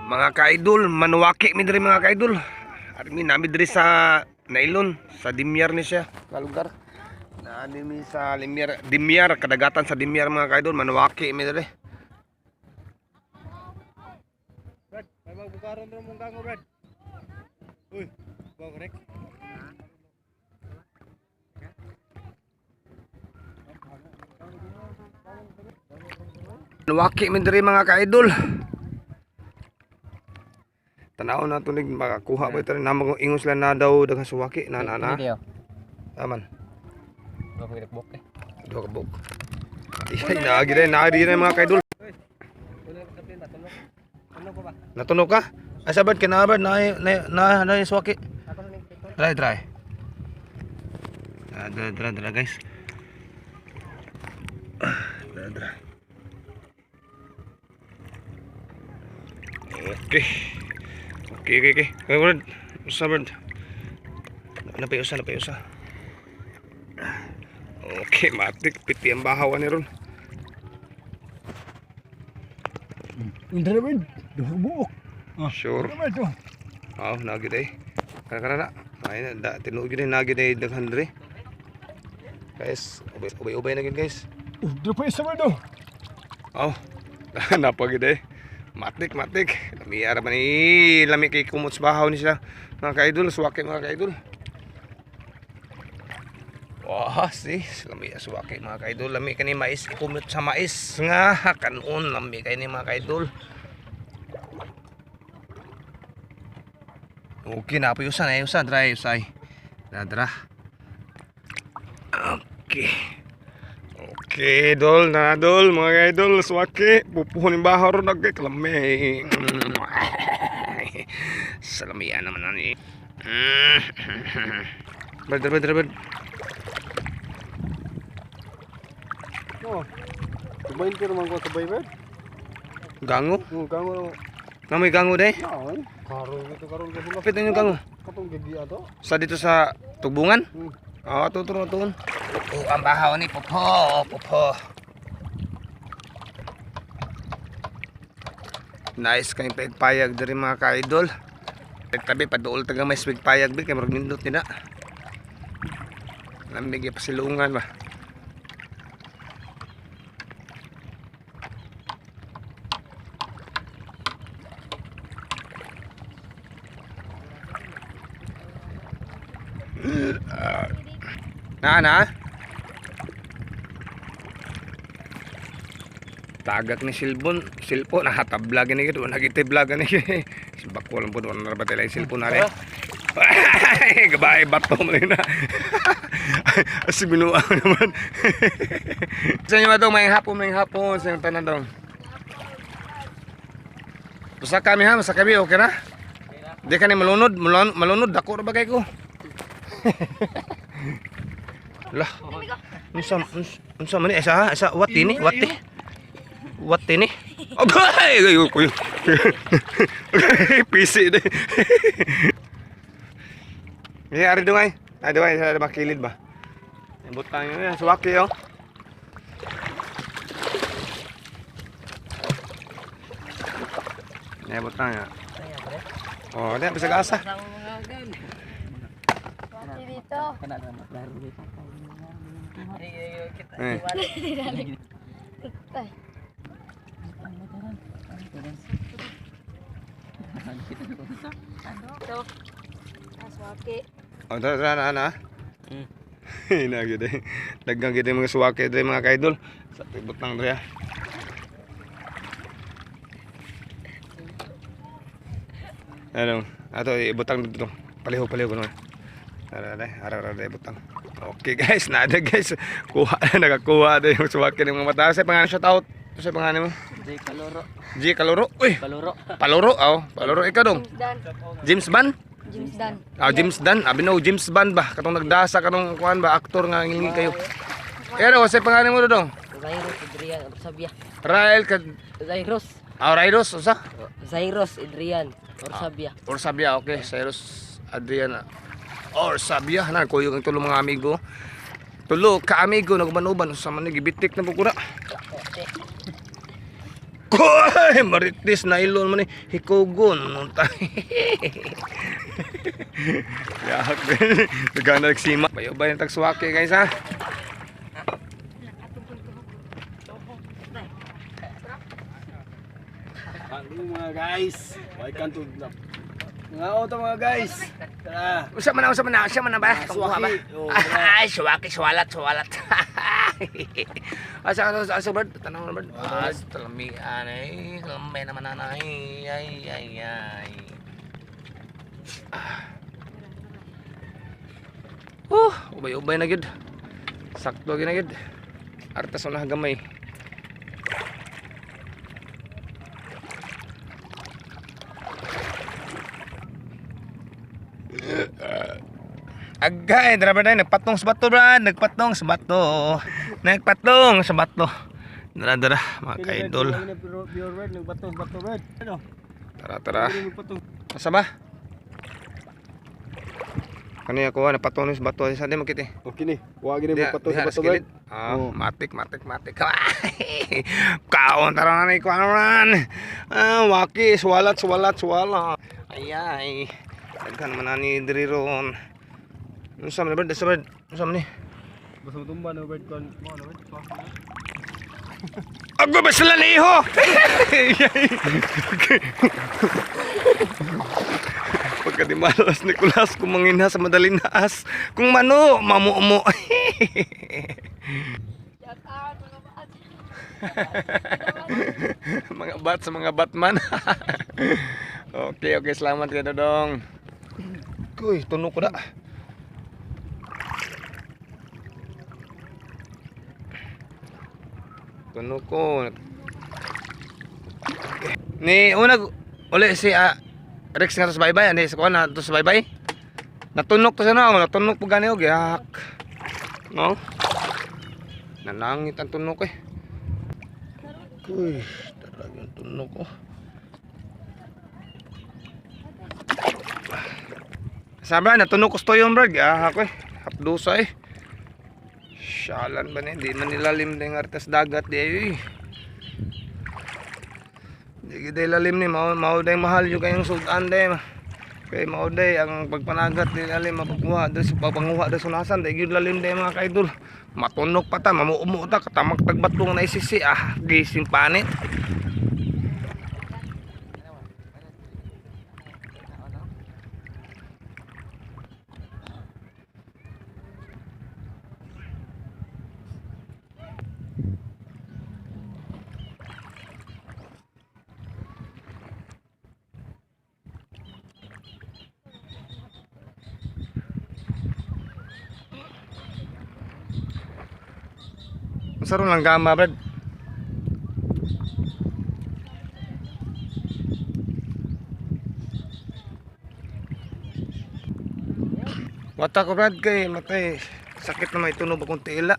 Mga ka-idol, manuwaki mi diri mga ka-idol. Armi nami diri sa Nailon, sa Dimyar ni siya, ka lugar. Naani mi sa Limyar, Dimyar, kadagatan sa Dimyar mga ka-idol, manuwaki mi diri. Brad, may magbukaron ro mong gango, Brad. Uy, ba correct? Manuwaki mi diri mga ka-idol. Tanaw na tunig makakuha ba ito namang ingon sila na daw daghang suwaki na na na. Aman. Duha ka buok. Ay, naagi rin, naagi rin mga ka-idol. Natunog ka? Ay, sabad ka na, abad, na, na, na, na, suwaki. Try, try. Ah, dra, dra, dra, guys. Ah, dra, dra. Okay. Okay. Okay, brad. Usa, brad. Napay usa, napay usa. Okay, matik. Piti ang bahawan ni ron. Indra, Brad. Duha buok. Sure. Brad, oh. Oo, nagi day. Kara kara na. Ay na, da, tinuod yun eh, nagi day daghan dre. Guys, ubay ubay ubay na gyud guys. Dra pa isa, Brad, oh. Oh, napagid eh. Matik, matik. Lami ara man ni, lami kay kumot sa bahaw ni siya. Mga ka-idol, suwaki mga ka-idol. Wah, si, lami suwaki mga ka-idol. Lami kani mais, kumot sa mais nga kanon lami kay ni mga ka-idol. Okay na, usan ay usan, dry usay. Dra, dra. Okay. Okay, dol na dol, mga idol, suwaki, pupuhon yung bahaw ron nagkiklame. Salamian naman ani. Brad, brad, brad. Oh. Kumain ko naman ko sabay, Brad. Gango? Oh, gango na. Namoy gango day. Naon? Karon ito karon kasi Kapit na yung gango. Katong gagi ato. Sa dito sa Tugbungan? Hmm. Oo, oh, tuturo tuon. Pupo ang bahaw ni Popo, Popo. Nice kayong pagpayag diri mga ka-idol. Tabi paduol taga may pagpayag bi kay murag nindot nila. Lamig gyud pasilungan ba. Na na. Tagak ni silbon, silpo nahatabla gani gid wala gid vlog gani. Bako lang pud wala na ba tila silpon na rin. Gabay bato man na. Asi binuang naman. Sa inyo ba dong may hapon sa inyong tanan dong. Basta kami ha, basta kami okay na? Di ka ni malunod, malunod, malunod dako ra ba kay ko? Lah. Unsa unsa man ni isa isa what ini? What ni? What ini? Agay, ay kuyo. PC de. Ni ari dungay. Ay dungay sa makilid ba. Butang yun yan, suwaki oh. Ni butang ya. Oh, di bisa asa. Mati dito. Eh. Ay, ito. Aswaki. Oh, tara tara na na. Na gid eh. Daghang gid mga suwaki dre mga kaidol. Sa tibot lang dre ah. Ano, ato ibutang dito. Palihog palihog ano. Ara ara ara ara ibutang. Okay guys, nada guys. Kuha na nakakuha na yung suwaki ng mga mata. Sa pangalan shout out. Sa pangalan mo? J. Kaloro. G Kaloro. Uy, Kaloro. Paloro. Aw, Paloro ikaw dong. James Dan. James Ban? James Dan. Ah, James Dan. Abi no, James Ban ba? Katong nagdasa kanong kuan ba aktor nga ngilingin kayo. Eh, ano, sa pangalan mo dong? Zairos Adrian Orsabia. Rael ka Zairos. Ah, Rairos, usa? Zairos Adrian Orsabia. Orsabia, okay. Cyrus Adrian Orsabia. Na, kuyog ang tulo mga amigo. Tulo ka amigo naguban-uban usa man ni gibitik na pud ko na. Koy, maritis na ilon man ni hikugon man ta. Yak. Nagana nagsima. Bayo-bayo ng tagsuwaki guys ha. Hello mga guys. Welcome to the mga auto mga guys. Tara. Usa man na, usa man na, usa man na ba? Tungkuha ba? Suwaki. Oh, tara. Ay, suwaki, suwalat, suwalat. Asa ka asa bird? Tanaw na bird. Ah, talamian ay, lamay naman na ay, ay, ay, ay. Ah. Ubay-ubay na gyud. Sakto gyud na gyud. Artas na gamay. Agay, driver na nagpatong sa bato, brad. Nagpatong sa bato. Nagpatong sa bato. Dara, dara, mga kaidol. Pure red, nagbatong bato red. Ano? Tara, tara. Nagpatong. Asa ba? Kani ako napatong sa bato sa di makita. eh. Okay ni. Wa gini Diha- magpatong diha sa bato sa red. gilid. Ah, Oo. matik, matik, matik. Kaon tara na ni kuan. Ah, waki, suwalat, suwalat, suwalat. Ay ay. Daghan man na ni diri ron. Unsa man brad, unsa brad? Unsa man ni? Basta matumba na red kon. Mo na red. Ako ba sila ni iho? Pagka di malas Nicolas, kung mangina sa madaling naas, kung mano, mamuumo. Shout out mga baat. Mga bat sa mga Batman. Okay, okay, salamat kay Dodong. Uy, tunog ko na. Tunog ko. Okay. Ni una uli si Rex nga to sa baybay, ani sa kuan na to sa baybay. Natunok to sa no, natunok po gani og yak. No? Nanangit ang tunok eh. Uy, talagang tunok oh. Sabra, natunok ko sa toyon, brad. Ah, ako eh. Hapdusa eh. Syalan ba ni? Di man nilalim na yung artas dagat di ay. Eh. Di gid lalim ni mao mao day mahal yung kayong sudan day. Kay mao day ang pagpanagat di lalim mapagkuha diri sa pagpanguha diri sunasan di gyud lalim day mga kaidol. Matunok pa ta, mamuumo ta katamak tagbato nga naisisi ah, gising panit. Masarong lang gama, brad. Wata ko, brad, kay matay. Sakit na may tunog akong tila.